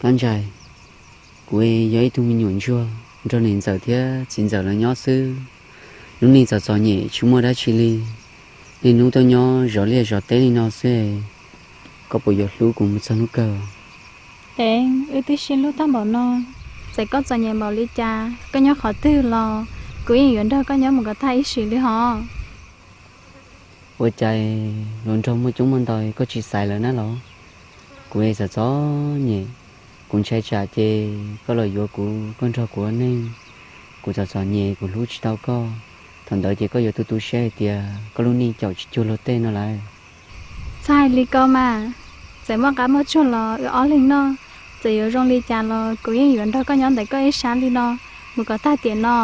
Kab Ntsais, kuv yog ib tug me nyuam ntsuag nrog niam ntxawm thiab txiv ntxawm lawv nyob xwb. Lub neej txom txom nyem tsis muaj dab tsi li. Niaj hnub tuaj nyob zov liaj zov teb li no xwb. Koj puas yuav hlub kuv mus txog hnub kawg? Teev, wb twb sib hlub tag npaum no, txawm koj txom nyem npaum li cas, koj nyob qhov twg los kuv yeej yuav nrog koj nyob mus kom tag ib sim li hos. Ua cas luag nrog muaj coob muaj ntau koj tsis xaiv lawv na los? Kuv txom txom nyem, kuv ntshai tsam ces koj los yuav kuv, koj nrog kuv ua neej. Kuv txom txom nyem, kuv hlub tsis tau koj. Thaum ntawd ces koj yuav tu tu siab hais tias koj lub neej caum tsis cuag luag tej no lawm. Txhob hais li ko mas, txawm muaj qab muaj tsuag los wb ob leeg noj, txawm yuav zoo li cas los kuv yeej yuav nrog koj nyob ntawm koj ib sab li no mus kom tag tiam no.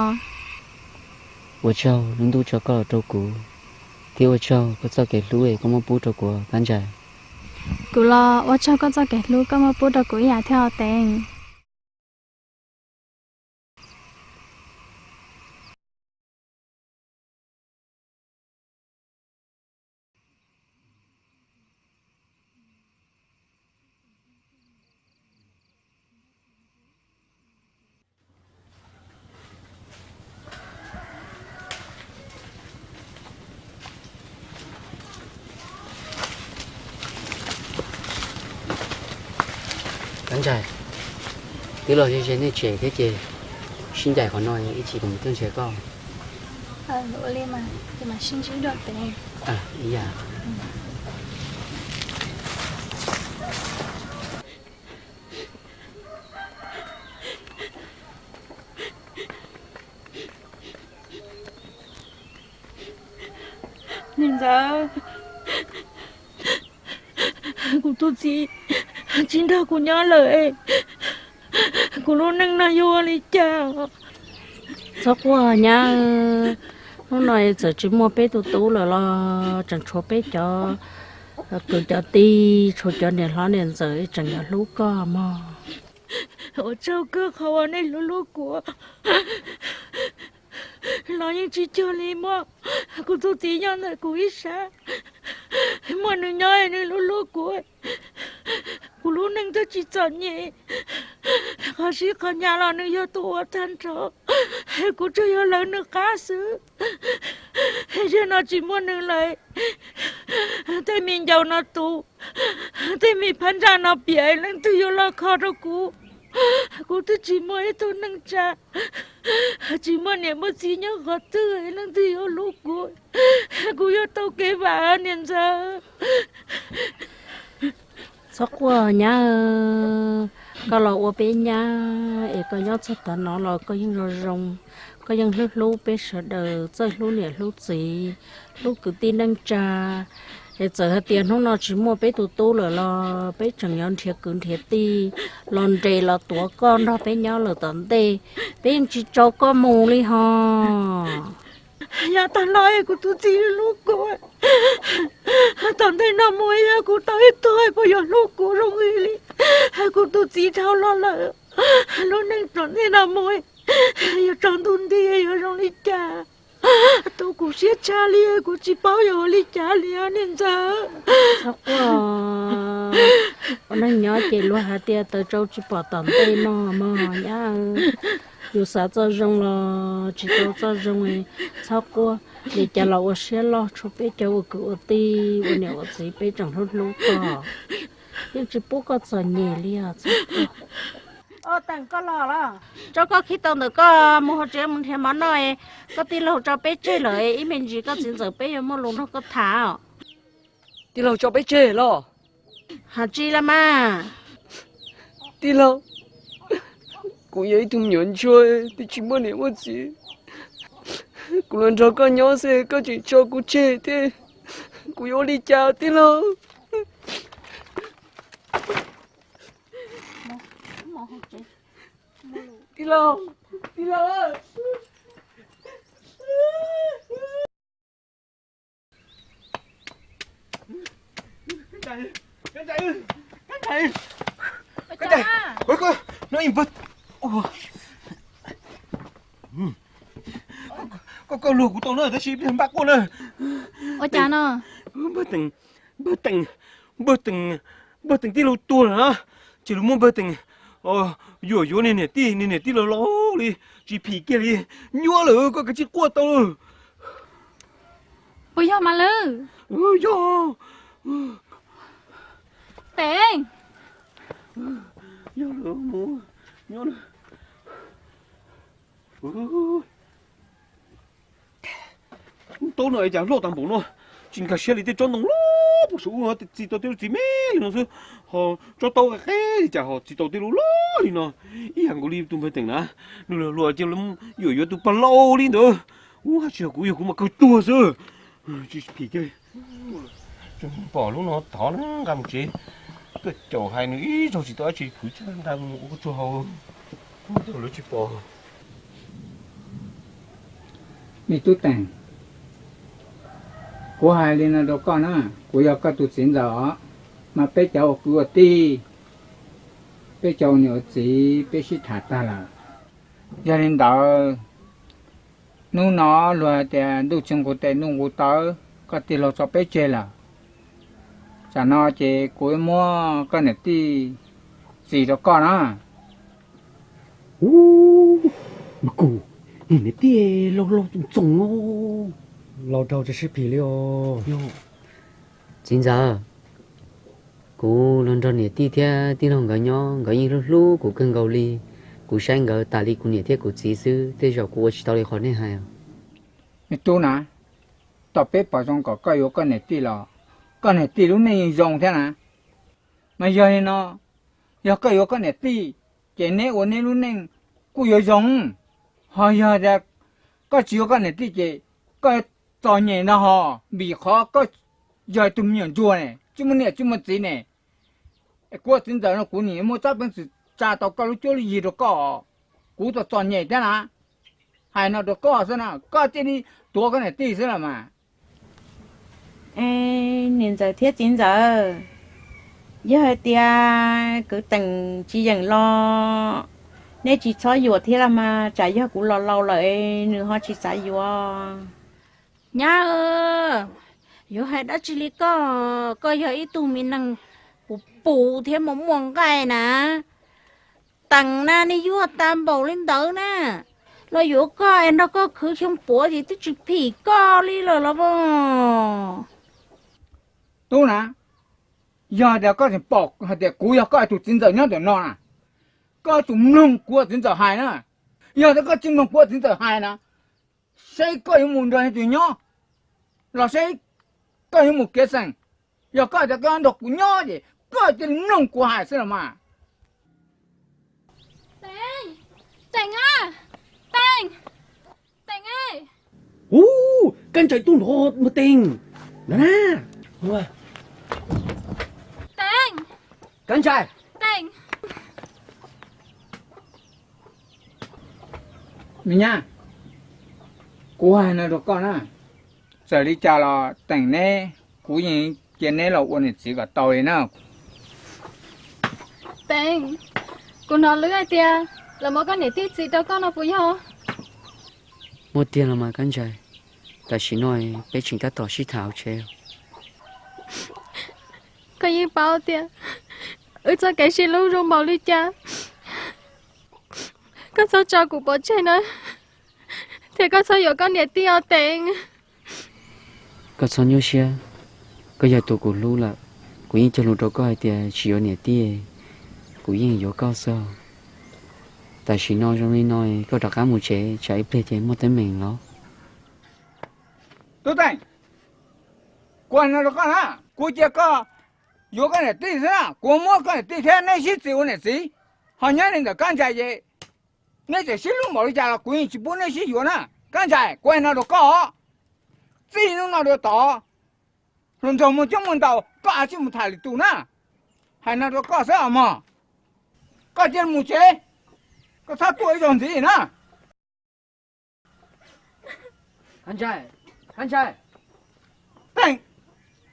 Ua tsaug lub ntuj tso koj los rau kuv, thiab ua tsaug koj txoj kev hlub es koj muab pub rau kuv, Kab Ntsais. Kuv los ua tsaug koj txoj kev hlub koj muab pub rau kuv ib yam thiab os Teev. Kab Ntsais, twb los ze ze nej tsev thiab ces sib ncaim qhov no ib chim kuv mam tuaj nrhiav koj. Ua li mas, ces mam sib ntsib dua Teev. Ib yam. Niam ntxawm, kuv tus txiv tsis nrog kuv nyob lawm, kuv lub neej no yuav ua li cas? Txhob quaj nyab, hnub no txawm tsis muaj peb tus tub lawm los tseem tshuav peb cov kwv cov tij, tshuav cov niam hlob niam ntxawm tseem yuav hlub koj mog. Ua tsaug kawg qhov uas nej hlub hlub kuv. Los yeej tsis cuag li muaj kuv tus txiv nyob ntawm kuv ib sab, muaj nws nyob nws hlub hlub kuv, kuv lub neej thiaj tsis txom nyem. Qhov sib qhov nyav los nws yog tus ua tag nrho, kuv tsuas yog lawv nws qab xwb. Zaum no tsis muaj nws lawm, tej me ncaus no tu, tej me phab ntsa no piam, leej twg yuav los kho rau kuv? Kuv twb tsis muaj ib tug neej tsa, tsis muaj niam muaj txiv nyob qhov twg, leej twg yuav hlub kuv? Kuv yuav tau kev vam niam ntxawm. Txhob quaj nyab, koj los ua peb nyab es koj nyob txog tav no los koj yeej zoo zoo, koj yeej hlub hlub peb sawv daws txawj hlub niam hlub txiv, hlub kwv tij neej tsa. Es txawm hais tias hnub no tsis muaj peb tus tub lawm los peb tseem yuav nrhiav kwv nrhiav tij los nres los tuav koj nrog peb nyob lawm tom ntej, peb yeej tsis tso koj mus li hos. Yav tag los kuv tus txiv hlub kuv, tom ntej no mus yog kuv tau ib tug puas yuav hlub kuv zoo li kuv tus txiv dhau los lawm? Lub neej tom ntej no mus yuav tsaus ntuj nti yuav zoo li cas? Tu kuv siab tshaj li, kuv tsis paub yuav ua li cas li niam ntxawm. Txhob quaj, ua neej nyob ces luag hais tias taws tsau tsis pom tom ntej no mog nyab. Yus xav txoj zoo los tsis tau txoj zoo, txhob quaj. Li cas los ua siab loj, tshuav peb cov ua kwv ua tij ua niam ua txiv peb tseem hlub hlub koj, yeej tsis pub koj txom nyem li os, txhob quaj. Teem, koj los los? Tso koj khib tau ntawm koj mus hauv tsev mus nrhiav mov noj, koj tij laug tso peb tseg lawm, ib me ntsis koj txiv ntxawm peb yuav muaj lus nrog koj tham os. Tij laug tso peb tseg los? Hais tsis los mas. Tij laug, kuv yog ib tug me nyuam ntsuag twb tsis muaj niam muaj txiv, kuv los nrog koj nyob xwb koj tseem tso kuv tseg thiab, kuv yuav ua li cas tij laug? Tij laug, tij laug. Koj, koj luag kuv tau na, tab sis npaj quaj na. Ua cas no? Npawg Teem, npawg Teem, npawg Teem, npawg Teem tij laug tuag lawm na. Ces luag muab npawg Teem Yuam yuav niag niam tij, niag niam tij laus laus li, tsis phim kiag li. Nyuaj lawm, koj kav tsij quaj tau. Puas yog mas lawm? Yog. Teev. Yog lawm, mus, nyuaj lawm. Lub taub no cas loj tag npaum no, tsis nkag siab li tej tsob ntoo loj puag saum ub, txi tau tej lub txiv me li no xwb, ho tsob taub qe li cas ho txi tau tej lub loj li no. Ib yam nkaus li tus npawg Teem na, nws luag luag cia yuam yuav tus pog laus li ntawd. Ub, tsis yog kuv, yog kuv mas kawg tuag xwb. Tsis phim kiag. Pom lub no thov na, nqa mus tsev. Tuaj caum hais nws ib zaug tsis tau dab tsi, khwv tag nqa mus ua kuv tsuag hau, lawv tsis pom. Me tub Teem, kuv hais li no rau koj na, kuv yog koj tus txiv ntxawm os, mas peb cov ua kwv ua tij, peb cov ua niam ua txiv peb sib tham tag lawm. Yog li ntawd, hnub no luag hais tias ntuj tsis nqus tes ntuj nqus taw, koj tig hlo tso peb tseg lawm. Tsam no ces kuv muab koj niam tij txis rau koj na. Ub, mas kuv niag niam tij laus laus txoom txoom, laus raug tsis sib phim li os. Txiv ntxawm, kuv los nrog niam tij thiab tij laug nkawd nyob, nkawd yeej hlub hlub kuv kawg nkaus li. Kuv saib nkawd tas li kuv niam thiab kuv txiv xwb, tej zaum kuv ua tsis tau li qhov nej hais. Me tub na, tau peb pom zoo kom koj yuav koj niam tij los koj niam tij lub neej yeej zoo thiab na. Mas yog li no, yog koj yuav koj niam tij, ces neb ua neb lub neej kuj yuav zoo. Ho yog tias koj tsis yuav koj niam tij ces koj txom nyem no ho, vim qhov koj yog tus me nyuam ntsuag ne, tsis muaj niam tsis muaj txiv ne. Kuv ua txiv ntxawm no kuv nim muaj tsob peev xwm tsa tau koj lub cuab lub yig rau koj, kuv txom txom nyem thiab na. Hais no rau koj xwb na, koj cia li tuav koj niam tij xwb los mas. Niam ntxawm thiab txiv ntxawm, yog hais tias kwv Teem tsis yeem los, nej tsis txhob yuam thiab los mas, tsam yog kuv los laus lawm nws ho tsis xav yuav. Nyab, yuav hais dab tsi li koj, koj yog ib tug me neeg puv puv thiab muaj muaj nqaij na. Teem na, nej yuag tag npaum li ntawd na, los yuav koj es nrog koj khwv xyoo puav ces twb tsis phim koj li lawm los as. Tub na, yog tias koj tseem pom hais tias kuv yog koj tus txiv ntxawm nyob ntawm no na, koj yuav tsum mloog kuv tus txiv ntxawm hais na. Yog tias koj tsis mloog kuv tus txiv ntxawm hais na, seb koj yuav mus nrog leej twg nyob, los seb koj yuav mus kev xeem. Yog koj tias koj nrog kuv nyob ces koj cia li mloog kuv hais xwb los mas. Teem, Teem a, Teem, Teem e. Ub, Kab Ntsais tuaj nrov mas Teem. Nrov na. Teem. Kab Ntsais. Teem. Me nyab, kuv hais no rau koj na, txawm li cas los Teem neb, kuv yeej cia neb los ua niam txiv kom tau li na. Teem, kuv hnov lawv hais tias lawv muab koj niam tij txis rau koj no puas yog? Muaj tiag los mas Kab Ntsais, tam sim no peb tseem tab tom sib tham hauv tsev. Koj yeej paub tias wb txoj kev sib hlub zoo npaum li cas. Koj txhob tso kuv pov tseg na, thiab koj txhob yuav koj niam tij os Teem. Koj txhob nyuaj siab, koj yog tus kuv hlub lawm, kuv yeej cog lus rau koj hais tias tsis yuav niam tij, kuv yeej yuav koj xwb. Tam sim no zoo li no koj rov qab mus tsev, tsam ib pliag ces muaj teeb meem los. Tub Teem, kuv hais no rau koj na, kuv cia koj yuav koj niam tij xwb na, kuv muab koj niam tij thiab neb sib txis ua niam txiv. Ho nyob li ntawm Kab Ntsais ces neb tseem sib hlub npaum li cas los kuv yeej tsis pub neb sib yuav na. Kab Ntsais, kuv hais no rau koj, txij hnub no rau tod, hluas nraug muaj coob muaj ntau koj kav tsij mus tham lwm tus na. Hais no rau koj xwb os mog. Koj cia li mus tsev, koj txhob tuaj ib zaug ntxiv na. Kab Ntsais, Kab Ntsais. Teem,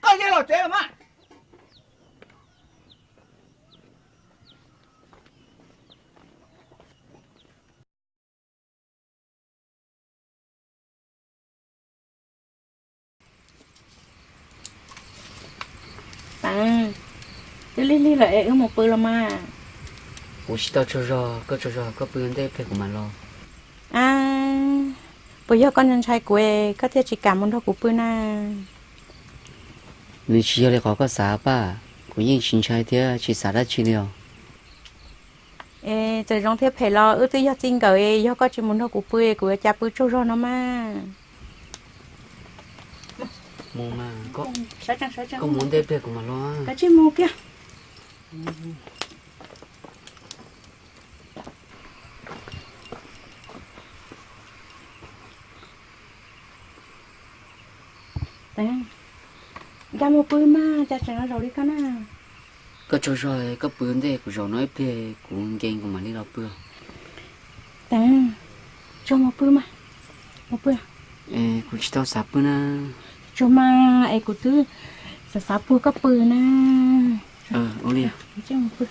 koj cia li los tsev los mas. Teem, twb lig lig lawm es wb mus pw los mas. Kuv tsis tau tsaug zog, koj tsaug zog koj pw ntej pliag kuv mam los. A, puas yog koj ntshai kuv es koj thiaj tsis kam mus nrog kuv pw na? Nws tsis yog li qhov koj xav Paj, kuv yeej tsis ntshai thiab tsis xav dab tsi li os. Es txawm zoo thiab phem los wb twb yog txij nkawm, yog koj tsis mus nrog kuv pw kuv yuav cas pw tsaug zog no mas. Mus mas, koj mus ntej pliag kuv mam los. Koj tsis mus kiag. Nkag mus pw mas, cas tseem zaum li koj na. Koj tsaug zog, koj pw ntej kuv zaum no ib pliag kuv nkees kuv mam li los pw. Teev, tsaug, mus pw mas, mus pw. Kuv tsis tau xav pw na. Tsaug mas, es kuv twb xav xav puag koj pw na. Ua li, mus pw.